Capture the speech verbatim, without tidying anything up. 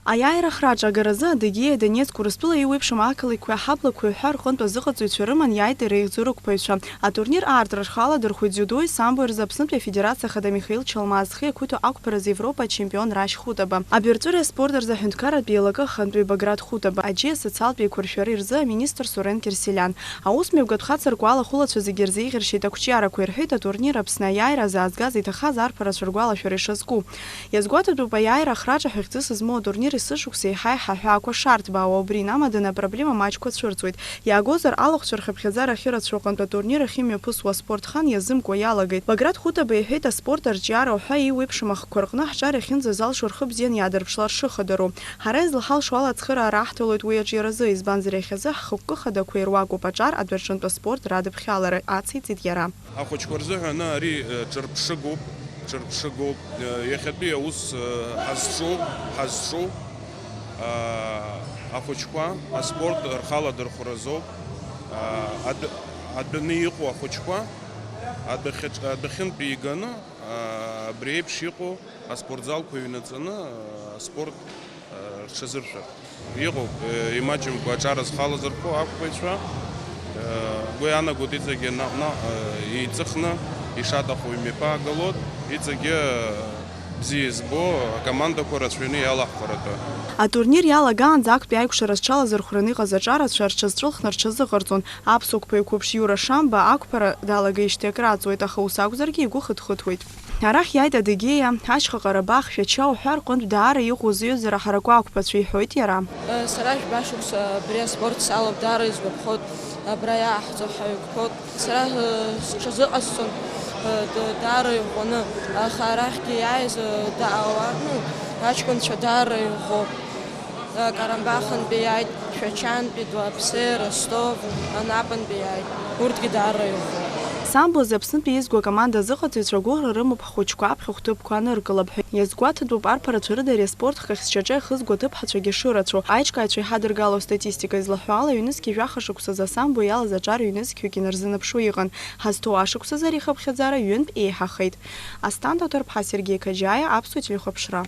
Аиааира ахраҿа агаразы Адыгеиа, Донецк, Урыстәыла еиуеиԥшым ақалақьқәеи аҳаблақәеи ҳәа рҟынтә азыҟаҵаҩцәа рыман иааит иара ихьӡу рықәԥаҩцәа. Атурнир аартра рхала дырхәеит дзиудои самбои рзы Аԥснытәи Афедерациа Ахада Михаил Чалмаа зхы иақәиҭу ақәԥаразы Европа ачемпион Рашь Хутаба, абаҩрҵәыреи аспорти рзы аҳәынҭқарратә еилакы ахантәаҩы Баграт Хутаба, аџьеи асоциалтә еиқәыршәареи рзы аминистр Сурен Кьырсиелиан. Аусмҩаԥгатә хацырку алахәылацәа зегьы рзеиӷьаршьеит ақәҿиарақәа, ирҳәеит атурнир Аԥсны аиааира заазгаз иҭахаз арԥарацәа ргәалашәара ишазку. Иазгәаҭатәуп аиааира ахраҿа ҳәа хьӡыс змоу атурнир есышықәса еиҳа-еиҳа аҳәаақәа шарҭбаауа, убри инамаданы апроблема маҷқәа цәырҵуеит. Иаагозар, алахәцәа рхыԥхьаӡара ахьырацәоу аҟынтә атурнир ахьымҩаԥысуа аспортхан иазымкуа иалагеит. Баграт Хутаба иҳәеит, аспорт арҿиара уҳәа еиуеиԥшым ахқәа рҟны ҳҿар иахьынӡазалшо рхы бзианы иаадырԥшлар шыхадароу. Ҳара излаҳалшо ала ацхыраара аҳҭалоит уи аҿиаразы, избанзар иахьазы ҳхықәкы хадақәа ируакуп аҿар адәаҿынтә аспорт радыԥхьалара, ациҵеит иара. Ахәыҷқәа рзыҳәан ари, э, ҿырԥшыгоуп, ҿырԥшыгоуп, э, иахьатәи аус, э, ҳазҿу, ҳазҿу, а, ахәыҷқәа аспорт рхаладырхәразоуп, а, адә-, адәаны иҟоу ахәыҷқәа адәахьаҿ-, адәахьынтә иганы, а, абри еиԥш иҟоу аспортзалқәа ҩнаҵаны, а, аспорт рҽазыршәар. Иҟоуп, имаҷымкәа аҿар зхала зырху ақәԥаҩцәа, гәы иаанагоит иҵегьы наҟ-наҟ еиҵыхны ишаҭаху имҩаԥаагалоит, иҵегьы бзиа избо акомандақәа рацәаҩны иалаҳхыр атәы. Атурнир иалагаанӡа актәи аикәшара зҽалазырхәраны иҟаз аҿарацәа рҽазҵәылхны рҽазыҟарҵон. Аԥсуа қәԥаҩ қәыԥш Иура Шамба ақәԥара далагеижьҭеи акрааҵуеит, аха ус акәзаргьы игәы хыҭхыҭуеит. Арахь иааит Адыгеиа, Ашьха Ҟарабах, Шәача уҳәа рҟынтә даара иӷәӷәоу зҩызара ҳараку ақәԥацәа, иҳәоит иара. Сара жәба шықәса абри аспорт салоуп, даара исгәаԥхоит, абра иааҳҵо ҳаҩқәоуп. Сара, э, сҽазыҟасҵон, э, д-, даара иӷәӷәаны, аха арахьгьы иааиз, э, да-, ауаа, ну, аҷкәынцәа даара иӷәӷәоуп. Э, Карамбахантәи иааит, Шәачантәи, Дуаԥсеи, Ростов, Анапантәи иааит. Урҭгьы даара иӷәӷәоуп. Самбо азы Аԥснытәи еизго акоманда азыҟаҵаҩцәа гәыӷра рымоуп ҳхәыҷқәа аԥхьа хәҭыԥқәа аныркылап ҳәа. Иазгәаҭатәуп арԥарацәа рыда ари аспорт хыхь зҽаҿеихызго аҭыԥҳацәагьы шырацәоу. Аиҿкааҩцәа иҳадыргало астатистика излаҳәо ала, ҩнызқьи жәаха шықәсазы асамбо иалаз аҿар ҩнызқьҩык инарзынаԥшуа иҟан. Ҳазҭоу ашықәсазы ари ихыԥхьаӡара ҩынтә еиҳахеит. Асҭанда Ҭарԥҳа, Сергеи Қаџьаиа, Аԥсуа телехәаԥшра.